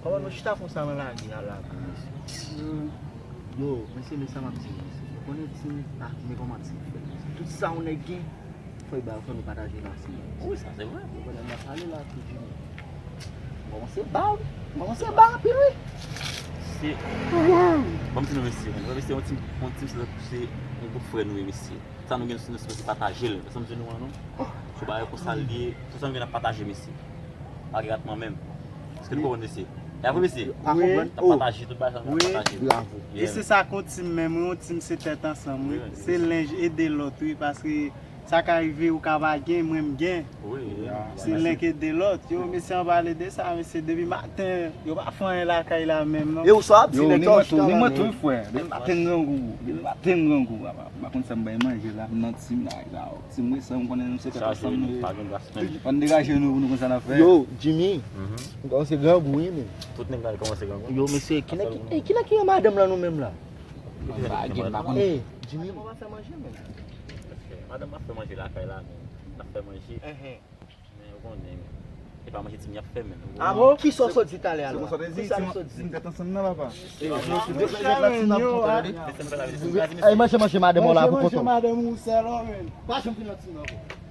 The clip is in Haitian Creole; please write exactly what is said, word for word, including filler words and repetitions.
Kòman nou chita konsa nan lari a la, mesye? Yo, mesye, men sa m ap di nou, mesye. Nou konnen Tim pa vle kòman Tim fè. Tout sa yon nèg gen, fò l ba, fò nou pataje l ansanm. Wi, sa se vre. Yo konnen m ap pale la, tou di nou. M kòmanse ba, m kòmanse ba anpil, wi. Se, ban m di nou, mesye, mwen, mesye, yon Tim, yon Tim, se, se yon gwoup frè nou ye, mesye. Sa nou gen, nou sipoze pataje l. Sa m di nou an, non? Se yon bagay konsa l ye, tout sa nou gen n ap pataje, mesye. Pa gen ratman menm. Èske nou konprann, mesye? E apre, mesye, n ap pataje tout bagay sa nou ap pataje. Bravo. E se sa k yon Tim menm, wi, yon Tim se tèt ansanm, wi. Se lenj ede lòt, wi, paske sa ka rive, ou ka pa gen, mwen m gen. Se len k ede lòt. Yo, mesye, an pale de sa, mesye, depi maten, yo pa fè anyen lakay la menm, non. E ou sa ap di nèg sa ou chita la menm? Ni mwen tou, wi, frè. Depi maten grangou. Depi maten grangou, papa. M pa konn sa m bay manje la, m nan Tim la, la. Tim resan, m konnen nou se tèt ansanm nou ye. Pa gen gras menm. Ann degaje nou pou nou konn sa n ap fè. Yo, Jimmy, m kòmanse grangou, wi, men. Tout nèg la kòmanse grangou. Yo, mesye, kilè ki, eh, kilè ki gen madanm lan nou menm la? M pa gen, m pa konn. Eh, Jimmy, kòman w ap fè manje, men? Madanm ap fè manje lakay la, men. N ap fè manje. Men ou konnen, men. E pa manje Tim y ap fè, men. Ah bon? Kisa w sot di talè a la? Kisa w sot di? Tim tèt ansanm nan, papa. Ay, manje, manje madanm ou la pou kote w. Manje madanm ou sèl, men. Pa janm vin nan Tim nan ankò.